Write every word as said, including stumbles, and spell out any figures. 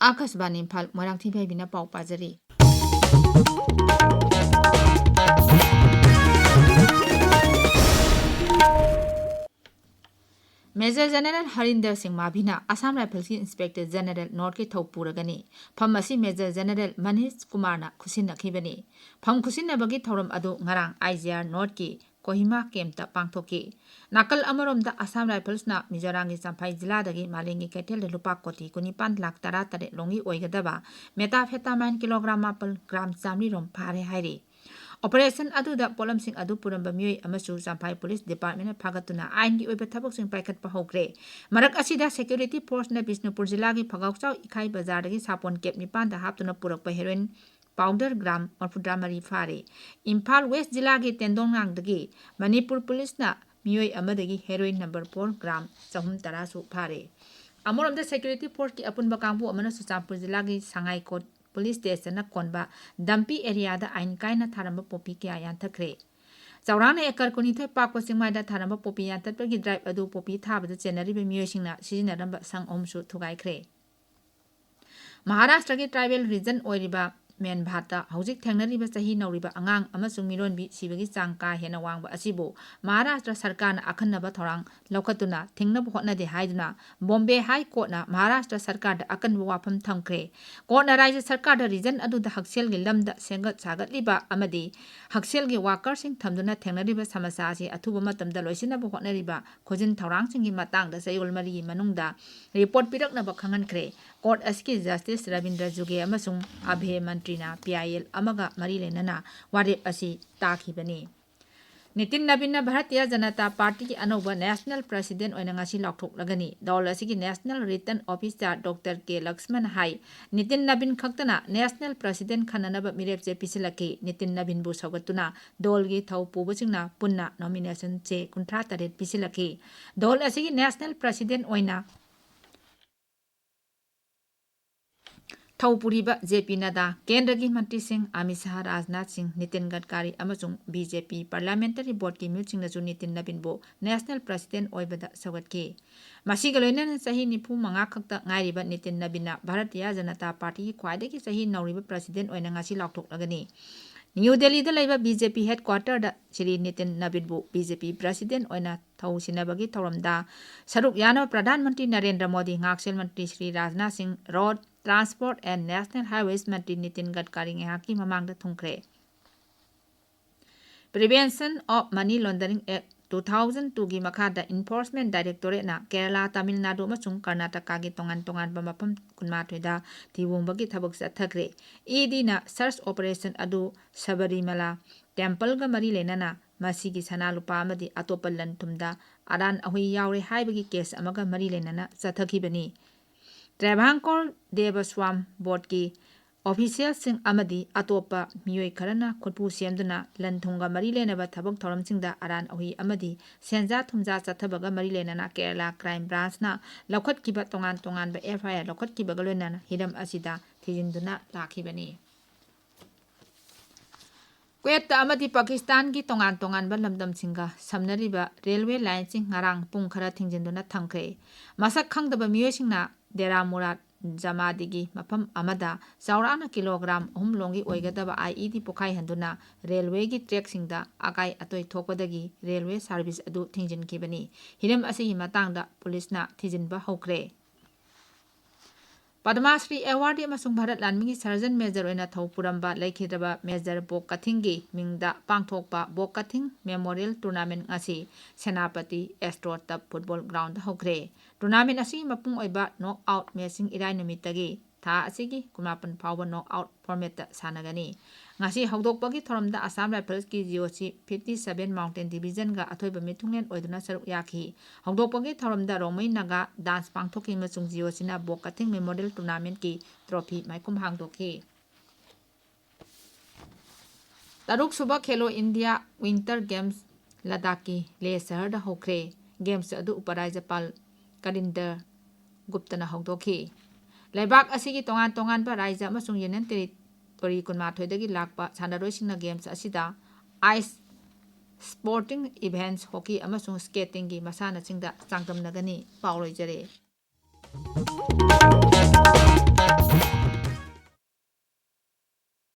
ꯑꯥꯀꯥꯁꯕꯥꯅꯤ ꯏꯝꯐꯥꯜ, ꯃꯣꯏꯔꯥꯡꯊꯤꯝ ꯏꯕꯦꯕꯤꯅ ꯄꯥꯎ ꯄꯥꯖꯔꯤ꯫ Major General ꯍꯔꯤꯟꯗꯔ ꯁꯤꯡ ꯃꯥꯚꯤꯅ Assam ꯔꯥꯏꯐꯜꯁꯀꯤ Inspector General Northꯀꯤ ꯊꯧ ꯄꯨꯔꯒꯅꯤ꯫ ꯐꯝ ꯑꯁꯤ Major General ꯃꯅꯤꯁ ꯀꯨꯃꯥꯔꯅ ꯈꯨꯠꯁꯤꯟꯅꯈꯤꯕꯅꯤ꯫ ꯐꯝ ꯈꯨꯠꯁꯤꯟꯅꯕꯒꯤ ꯊꯧꯔꯝ ꯑꯗꯨ ꯉꯔꯥꯡ ꯑꯥꯏ ꯖꯤ ꯑꯥꯔ Northꯀꯤ ꯀꯣꯍꯤꯃꯥ campꯇ ꯄꯥꯡꯊꯣꯛꯈꯤ꯫ ꯅꯥꯀꯜ ꯑꯃꯔꯣꯝꯗ ꯑꯁꯥꯝ ꯔꯥꯏꯐꯜꯁꯅ ꯃꯤꯖꯣꯔꯥꯝꯒꯤ ꯆꯝꯐꯥꯏ ꯖꯤꯂꯥꯗꯒꯤ ꯃꯥꯂꯦꯝꯒꯤ ꯀꯩꯊꯦꯜꯗ ꯂꯨꯄꯥ ꯀꯣꯇꯤ ꯀꯨꯟꯅꯤꯄꯥꯟ ꯂꯥꯈ ꯇꯔꯥꯇꯔꯦꯠ ꯂꯣꯝꯒꯤ ꯑꯣꯏꯒꯗꯕ methamphetamine kilogram ꯃꯥꯄꯜ, gram ꯆꯥꯃꯔꯤ ꯔꯣꯝ ꯐꯥꯔꯦ ꯍꯥꯏꯔꯤ꯫ Operation ꯑꯗꯨꯗ ꯄꯣꯠꯂꯝꯁꯤꯡ ꯑꯗꯨ ꯄꯨꯔꯝꯕ ꯃꯤꯑꯣꯏ ꯑꯃꯁꯨ ꯆꯝꯐꯥꯏ Police Departmentꯅ ꯐꯥꯒꯠꯇꯨꯅ ꯑꯥꯏꯟꯒꯤ ꯑꯣꯏꯕ ꯊꯕꯛꯁꯤꯡ ꯄꯥꯏꯈꯠꯄ ꯍꯧꯈ꯭ꯔꯦ꯫ ꯃꯔꯛ ꯑꯁꯤꯗ security forceꯅ ꯕꯤꯁꯅꯨꯄꯨꯔ ꯖꯤꯂꯥꯒꯤ ꯐꯒꯥꯎꯆꯥꯎ ꯏꯈꯥꯏ ꯕꯖꯥꯔꯗꯒꯤ ꯁꯥꯄꯣꯟ cap ꯅꯤꯄꯥꯟꯗ ꯍꯥꯞꯇꯨꯅ ꯄꯨꯔꯛꯄ heroin powder gram ꯃꯔꯤꯐꯨꯇꯔꯥꯃꯔꯤ ꯐꯥꯔꯦ꯫ ꯏꯝꯐꯥꯜ West ꯖꯤꯂꯥꯒꯤ ꯇꯦꯟꯗꯣꯡꯉꯥꯡꯗꯒꯤ ꯃꯅꯤꯄꯨꯔ Policeꯅ ꯃꯤꯑꯣꯏ ꯑꯃꯗꯒꯤ heroin number four gram ꯆꯍꯨꯝ ꯇꯔꯥꯁꯨ ꯐꯥꯔꯦ꯫ ꯑꯃꯔꯣꯝꯗ security forceꯀꯤ ꯑꯄꯨꯟꯕ ꯀꯥꯡꯕꯨ ꯑꯃꯅ ꯆꯨꯔꯆꯥꯟꯄꯨꯔ ꯖꯤꯂꯥꯒꯤ ꯁꯉꯥꯏꯀꯣꯠ Police Stationꯅ ꯀꯣꯟꯕ ꯗꯝꯄꯤ areaꯗ ꯑꯥꯏꯟ ꯀꯥꯏꯅ ꯊꯥꯔꯝꯕ ꯄꯣꯄꯤ ꯀꯌꯥ ꯌꯥꯟꯊꯈ꯭ꯔꯦ꯫ ꯆꯥꯎꯔꯥꯛꯅ acre ꯀꯨꯟꯅꯤꯊꯣꯏ ꯄꯥꯛꯄ ꯆꯤꯡꯃꯥꯏꯗ ꯊꯥꯔꯝꯕ ꯄꯣꯄꯤ ꯌꯥꯟꯊꯠꯄꯒꯤ drive ꯑꯗꯨ ꯄꯣꯄꯤ ꯊꯥꯕꯗ ꯆꯦꯟꯅꯔꯤꯕ ꯃꯤꯑꯣꯏꯁꯤꯡꯅ ꯁꯤꯖꯤꯟꯅꯔꯝꯕ ꯁꯪ ꯑꯍꯨꯝꯁꯨ ꯊꯨꯒꯥꯏꯈ꯭ꯔꯦ꯫ ꯃꯍꯥꯔꯥꯁꯇ꯭ꯔꯒꯤ tribal region ꯑꯣꯏꯔꯤꯕ ꯃꯦꯟꯚꯥꯠꯇ ꯍꯧꯖꯤꯛ ꯊꯦꯡꯅꯔꯤꯕ ꯆꯍꯤ ꯅꯧꯔꯤꯕ ꯑꯉꯥꯡ ꯑꯃꯁꯨꯡ ꯃꯤꯔꯣꯟꯕꯤ ꯁꯤꯕꯒꯤ ꯆꯥꯡ ꯀꯥ ꯍꯦꯟꯅ ꯋꯥꯡꯕ ꯑꯁꯤꯕꯨ ꯃꯍꯥꯔꯥꯁꯇ꯭ꯔ ꯁꯔꯀꯥꯔꯅ ꯑꯈꯟꯅꯕ ꯊꯧꯔꯥꯡ ꯂꯧꯈꯠꯇꯨꯅ ꯊꯤꯡꯅꯕ ꯍꯣꯠꯅꯗꯦ ꯍꯥꯏꯗꯨꯅ ꯕꯣꯝꯕꯦ High Courtꯅ ꯃꯍꯥꯔꯥꯁꯇ꯭ꯔ ꯁꯔꯀꯥꯔꯗ ꯑꯀꯟꯕ ꯋꯥꯐꯝ ꯊꯝꯈ꯭ꯔꯦ꯫ Courtꯅ ꯔꯥꯖ꯭ꯌ ꯁꯔꯀꯥꯔꯗ region ꯑꯗꯨꯗ ꯍꯛꯁꯦꯜꯒꯤ ꯂꯝꯗ ꯁꯦꯝꯒꯠ ꯁꯥꯒꯠꯂꯤꯕ ꯑꯃꯗꯤ ꯍꯛꯁꯦꯜꯒꯤ workerꯁꯤꯡ ꯊꯝꯗꯨꯅ ꯊꯦꯡꯅꯔꯤꯕ ꯁꯃꯁ꯭ꯌꯥ ꯑꯁꯤ ꯑꯊꯨꯕ ꯃꯇꯝꯗ ꯂꯣꯏꯁꯤꯟꯅꯕ ꯍꯣꯠꯅꯔꯤꯕ ꯈꯨꯖꯤꯟ ꯊꯧꯔꯥꯡꯁꯤꯡꯒꯤ ꯃꯇꯥꯡꯗ ꯆꯌꯣꯜ ꯃꯔꯤꯒꯤ ꯃꯅꯨꯡꯗ report ꯄꯤꯔꯛꯅꯕ ꯈꯪꯍꯟꯈ꯭ꯔꯦ꯫ Court ꯑꯁꯤꯒꯤ Justice ꯔꯕꯤꯟꯗ꯭ꯔ ꯖꯨꯒꯦ ꯑꯃꯁꯨꯡ ꯑꯚꯦ ꯃꯟꯇ꯭ꯔꯤꯅ P I L ꯑꯃꯒ ꯃꯔꯤ ꯂꯩꯅꯅ ꯋꯥꯔꯦꯞ ꯑꯁꯤ ꯇꯥꯈꯤꯕꯅꯤ꯫ ꯅꯤꯇꯤꯟ ꯅꯕꯤꯟꯅ ꯚꯥꯔꯇꯤꯌ ꯖꯅꯇꯥ ꯄꯥꯔꯇꯤꯒꯤ ꯑꯅꯧꯕ National President ꯑꯣꯏꯅ ꯉꯁꯤ ꯂꯥꯎꯊꯣꯛꯂꯒꯅꯤ꯫ ꯗꯜ ꯑꯁꯤꯒꯤ National Return Officer Doctor K Lakshman ꯍꯥꯏ, ꯅꯤꯇꯤꯟ ꯅꯕꯤꯟ ꯈꯛꯇꯅ National President ꯈꯟꯅꯅꯕ ꯃꯤꯔꯦꯞ ꯆꯦ ꯄꯤꯁꯤꯜꯂꯛꯈꯤ꯫ ꯅꯤꯇꯤꯟ ꯅꯕꯤꯟꯕꯨ ꯁꯧꯒꯠꯇꯨꯅ ꯗꯜꯒꯤ ꯊꯧ ꯄꯨꯕꯁꯤꯡꯅ ꯄꯨꯟꯅ nomination ꯆꯦ ꯀꯨꯟꯊ꯭ꯔꯥ ꯇꯔꯦꯠ ꯄꯤꯁꯤꯜꯂꯛꯈꯤ꯫ ꯗꯜ ꯑꯁꯤꯒꯤ National President ꯑꯣꯏꯅ ꯊꯧ ꯄꯨꯔꯤꯕ ꯖꯦ ꯄꯤ ꯅꯗꯥ, ꯀꯦꯟꯗ꯭ꯔꯒꯤ ꯃꯟꯇ꯭ꯔꯤꯁꯤꯡ ꯑꯃꯤꯠ ꯁꯍꯥ, ꯔꯥꯖꯅꯥꯊ ꯁꯤꯡ, ꯅꯤꯇꯤꯟ ꯒꯗꯀꯥꯔꯤ ꯑꯃꯁꯨꯡ ꯕꯤ ꯖꯦ ꯄꯤ ꯄꯥꯔꯂꯤꯌꯥꯃꯦꯟꯇꯔꯤ ꯕꯣꯔꯗꯀꯤ ꯃꯤꯍꯨꯠꯁꯤꯡꯅꯁꯨ ꯅꯤꯇꯤꯟ ꯅꯕꯤꯟꯕꯨ ꯅꯦꯁꯅꯦꯜ ꯄ꯭ꯔꯁꯤꯗꯦꯟꯠ ꯑꯣꯏꯕꯗ ꯁꯧꯒꯠꯈꯤ꯫ ꯃꯁꯤꯒ ꯂꯣꯏꯅꯅ ꯆꯍꯤ ꯅꯤꯐꯨ ꯃꯉꯥ ꯈꯛꯇ ꯉꯥꯏꯔꯤꯕ ꯅꯤꯇꯤꯟ ꯅꯕꯤꯟꯅ ꯚꯥꯔꯇꯤꯌꯥ ꯖꯅꯇꯥ ꯄꯥꯔꯇꯤꯒꯤ ꯈ꯭ꯋꯥꯏꯗꯒꯤ ꯆꯍꯤ ꯅꯧꯔꯤꯕ ꯄ꯭ꯔꯁꯤꯗꯦꯟꯠ ꯑꯣꯏꯅ ꯉꯁꯤ ꯂꯥꯎꯊꯣꯛꯂꯒꯅꯤ꯫ ꯅ꯭ꯌꯨ ꯗꯦꯜꯂꯤꯗ ꯂꯩꯕ ꯕꯤ ꯖꯦ ꯄꯤ ꯍꯦꯗꯀ꯭ꯋꯥꯇꯔꯗ ꯁ꯭ꯔꯤ ꯅꯤꯇꯤꯟ ꯅꯕꯤꯟꯕꯨ ꯕꯤ ꯖꯦ ꯄꯤ ꯄ꯭ꯔꯁꯤꯗꯦꯟꯠ ꯑꯣꯏꯅ ꯊꯧ ꯁꯤꯟꯅꯕꯒꯤ ꯊꯧꯔꯝꯗ ꯁꯔꯨꯛ ꯌꯥꯅꯕ ꯄ꯭ꯔꯙꯥꯟ ꯃꯟꯇ꯭ꯔꯤ ꯅꯔꯦꯟꯗ꯭ꯔ ꯃꯣꯗꯤ, ꯉꯥꯛꯁꯦꯜ ꯃꯟꯇ꯭ꯔꯤ ꯁ꯭ꯔꯤ ꯔꯥꯖꯅꯥꯊ ꯁꯤꯡ, ꯔꯣꯗ, ꯇ꯭ꯔꯥꯟꯁꯄꯣꯔꯠ ꯑꯦꯟ ꯅꯦꯁꯅꯦꯜ ꯍꯥꯏꯋꯦꯁ ꯃꯟꯇ꯭ꯔꯤ ꯅꯤꯇꯤꯟ ꯒꯗꯀꯥꯔꯤ ꯉꯥꯏꯍꯥꯛꯀꯤ ꯃꯃꯥꯡꯗ ꯊꯨꯡꯈ꯭ꯔꯦ꯫ Prevention of Money Laundering Act two thousand twoꯒꯤ ꯃꯈꯥꯗ Enforcement Directorateꯅ ꯀꯦꯔꯂꯥ, ꯇꯥꯃꯤꯜ ꯅꯥꯗꯨ ꯑꯃꯁꯨꯡ ꯀꯔꯅꯥꯇꯀꯥꯒꯤ ꯇꯣꯉꯥꯟ ꯇꯣꯉꯥꯟꯕ ꯃꯐꯝ ꯀꯨꯟꯃꯥꯊꯣꯏꯗ ꯊꯤꯒꯣꯡꯕꯒꯤ ꯊꯕꯛ ꯆꯠꯊꯈ꯭ꯔꯦ꯫ ꯏ ꯗꯤꯅ search operation ꯑꯗꯨ ꯁꯕꯔꯤꯃꯂꯥ ꯇꯦꯝꯄꯜꯒ ꯃꯔꯤ ꯂꯩꯅꯅ ꯃꯁꯤꯒꯤ ꯁꯅꯥ ꯂꯨꯄꯥ ꯑꯃꯗꯤ ꯑꯇꯣꯞꯄ ꯂꯟ ꯊꯨꯝꯗ ꯑꯔꯥꯟ ꯑꯍꯨꯏ ꯌꯥꯎꯔꯦ ꯍꯥꯏꯕꯒꯤ ꯀꯦꯁ ꯑꯃꯒ ꯃꯔꯤ ꯂꯩꯅꯅ ꯆꯠꯊꯈꯤꯕꯅꯤ꯫ ꯇ꯭ꯔꯦꯚꯥꯡꯀꯣꯔ ꯗꯦꯕꯁ꯭ꯋꯥꯝ ꯕꯣꯔꯗꯀꯤ ꯑꯣꯐꯤꯁꯤꯌꯦꯜꯁꯤꯡ ꯑꯃꯗꯤ ꯑꯇꯣꯞꯄ ꯃꯤꯑꯣꯏ ꯈꯔꯅ ꯈꯨꯠꯄꯨ ꯁꯦꯝꯗꯨꯅ ꯂꯟ ꯊꯨꯝꯒ ꯃꯔꯤ ꯂꯩꯅꯕ ꯊꯕꯛ ꯊꯧꯔꯝꯁꯤꯡꯗ ꯑꯔꯥꯟ ꯑꯍꯨꯏ ꯑꯃꯗꯤ ꯁꯦꯟꯖꯥ ꯊꯨꯝꯖꯥ ꯆꯠꯊꯕꯒ ꯃꯔꯤ ꯂꯩꯅꯅ ꯀꯦꯔꯂꯥ ꯀ꯭ꯔꯥꯏꯝ ꯕ꯭ꯔꯥꯟꯁꯅ ꯂꯧꯈꯠꯈꯤꯕ ꯇꯣꯉꯥꯟ ꯇꯣꯉꯥꯟꯕ ꯑꯦꯐ ꯑꯥꯏ ꯑꯥꯔ ꯂꯧꯈꯠꯈꯤꯕꯒ ꯂꯣꯏꯅꯅ ꯍꯤꯔꯝ ꯑꯁꯤꯗ ꯊꯤꯖꯤꯟꯗꯨꯅ ꯂꯥꯛꯈꯤꯕꯅꯤ꯫ ꯀꯨꯋꯦꯠꯇ ꯑꯃꯗꯤ ꯄꯥꯀꯤꯁꯇꯥꯟꯒꯤ ꯇꯣꯉꯥꯟ ꯇꯣꯉꯥꯟꯕ ꯂꯝꯗꯝꯁꯤꯡꯒ ꯁꯝꯅꯔꯤꯕ ꯔꯦꯜꯋꯦ ꯂꯥꯏꯟꯁꯤꯡ ꯉꯔꯥꯡ ꯄꯨꯡ ꯈꯔ ꯊꯤꯡꯖꯤꯟꯗꯨꯅ ꯊꯝꯈ꯭ꯔꯦ꯫ ꯃꯁꯛ ꯈꯪꯗꯕ ꯃꯤꯑꯣꯏꯁꯤꯡꯅ ꯗꯦꯔꯥ ꯃꯨꯔꯥꯗ ꯖꯃꯥꯗꯤꯒꯤ ꯃꯐꯝ ꯑꯃꯗ ꯆꯥꯎꯔꯥꯛꯅ ꯀꯤꯂꯣꯒ꯭ꯔꯥꯝ ꯑꯍꯨꯝ ꯂꯣꯝꯒꯤ ꯑꯣꯏꯒꯗꯕ ꯑꯥꯏ ꯏ ꯗꯤ ꯄꯣꯈꯥꯏꯍꯟꯗꯨꯅ ꯔꯦꯜꯋꯦꯒꯤ ꯇ꯭ꯔꯦꯛꯁꯤꯡꯗ ꯑꯀꯥꯏ ꯑꯇꯣꯏ ꯊꯣꯛꯄꯗꯒꯤ ꯔꯦꯜꯋꯦ ꯁꯥꯔꯚꯤꯁ ꯑꯗꯨ ꯊꯤꯡꯖꯤꯟꯈꯤꯕꯅꯤ꯫ ꯍꯤꯔꯝ ꯑꯁꯤꯒꯤ ꯃꯇꯥꯡꯗ ꯄꯨꯂꯤꯁꯅ ꯊꯤꯖꯤꯟꯕ ꯍꯧꯈ꯭ꯔꯦ꯫ ꯄꯗꯃꯥ ꯁ꯭ꯔꯤ ꯑꯦꯋꯥꯔꯗꯤ ꯑꯃꯁꯨꯡ ꯚꯥꯔꯠ ꯂꯥꯟꯃꯤꯒꯤ ꯁꯔꯖꯟ ꯃꯦꯖꯔ ꯑꯣꯏꯅ ꯊꯧ ꯄꯨꯔꯝꯕ ꯂꯩꯈꯤꯗ꯭ꯔꯕ ꯃꯦꯖꯔ ꯕꯣꯛ ꯀꯊꯤꯡꯒꯤ ꯃꯤꯡꯗ ꯄꯥꯡꯊꯣꯛꯄ ꯕꯣꯛ ꯀꯊꯤꯡ ꯃꯦꯃꯣꯔꯤꯌꯦꯜ ꯇꯨꯔꯅꯥꯃꯦꯟ ꯉꯁꯤ ꯁꯦꯅꯥꯄꯇꯤ ꯑꯦꯁꯇ꯭ꯔꯣ ꯇꯞ ꯐꯨꯠꯕꯣꯜ ꯒ꯭ꯔꯥꯎꯟꯗ ꯍꯧꯈ꯭ꯔꯦ꯫ ꯇꯨꯔꯅꯥꯃꯦꯟ ꯑꯁꯤꯒꯤ ꯃꯄꯨꯡ ꯑꯣꯏꯕ ꯅꯣꯛ ꯑꯥꯎꯠ ꯃꯦꯆꯁꯤꯡ ꯏꯔꯥꯏ ꯅꯨꯃꯤꯠꯇꯒꯤ ꯊꯥ ꯑꯁꯤꯒꯤ ꯀꯨꯟꯃꯥꯄꯟ ꯐꯥꯎꯕ ꯅꯣꯛ ꯑꯥꯎꯠ ꯐꯣꯔꯃꯦꯠꯇ ꯁꯥꯟꯅꯒꯅꯤ꯫ ꯉꯁꯤ ꯍꯧꯗꯣꯛꯄꯒꯤ ꯊꯧꯔꯝꯗ ꯑꯁꯥꯝ ꯔꯥꯏꯐꯜꯁꯀꯤ ꯖꯤ ꯑꯣ ꯁꯤ fifty seven Mountain Divisionꯒ ꯑꯊꯣꯏꯕ ꯃꯤꯊꯨꯡꯂꯦꯟ ꯑꯣꯏꯗꯨꯅ ꯁꯔꯨꯛ ꯌꯥꯈꯤ꯫ ꯍꯧꯗꯣꯛꯄꯒꯤ ꯊꯧꯔꯝꯗ ꯔꯣꯡꯃꯩ ꯅꯥꯒꯥ ꯗꯥꯟꯁ ꯄꯥꯡꯊꯣꯛꯈꯤ ꯑꯃꯁꯨꯡ ꯖꯤ ꯑꯣ ꯁꯤꯅ ꯕꯣꯛ ꯀꯊꯤꯡ ꯃꯦꯃꯣꯔꯤꯌꯦꯜ ꯇꯨꯔꯅꯥꯃꯦꯟꯠꯀꯤ ꯇ꯭ꯔꯣꯐꯤ ꯃꯥꯏꯈꯨꯝ ꯍꯥꯡꯗꯣꯛꯈꯤ꯫ ꯇꯔꯨꯛꯁꯨꯕ ꯈꯦꯂꯣ ꯏꯟꯗꯤꯌꯥ ꯋꯤꯟꯇꯔ ꯒꯦꯝꯁ ꯂꯗꯥꯈꯀꯤ ꯂꯦꯍ ꯁꯍꯔꯗ ꯍꯧꯈ꯭ꯔꯦ꯫ ꯒꯦꯝꯁ ꯑꯗꯨ ꯎꯄꯔꯥꯖ꯭ꯌꯄꯥꯜ ꯀꯔꯤꯟꯗꯔ ꯒꯨꯞꯇꯅ ꯍꯧꯗꯣꯛꯈꯤ꯫ ꯂꯩꯕꯥꯛ ꯑꯁꯤꯒꯤ ꯇꯣꯉꯥꯟ ꯇꯣꯉꯥꯟꯕ ꯔꯥꯖ꯭ꯌ ꯑꯃꯁꯨꯡ Union Territory ꯀꯨꯟꯃꯥꯊꯣꯏꯗꯒꯤ ꯂꯥꯛꯄ ꯁꯥꯟꯅꯔꯣꯏꯁꯤꯡꯅ Games ꯑꯁꯤꯗ Ice Sporting Events, Hockey ꯑꯃꯁꯨꯡ Skatingꯒꯤ ꯃꯁꯥꯟꯅꯁꯤꯡꯗ ꯆꯥꯡꯗꯝꯅꯒꯅꯤ꯫ ꯄꯥꯎ ꯂꯣꯏꯖꯔꯦ꯫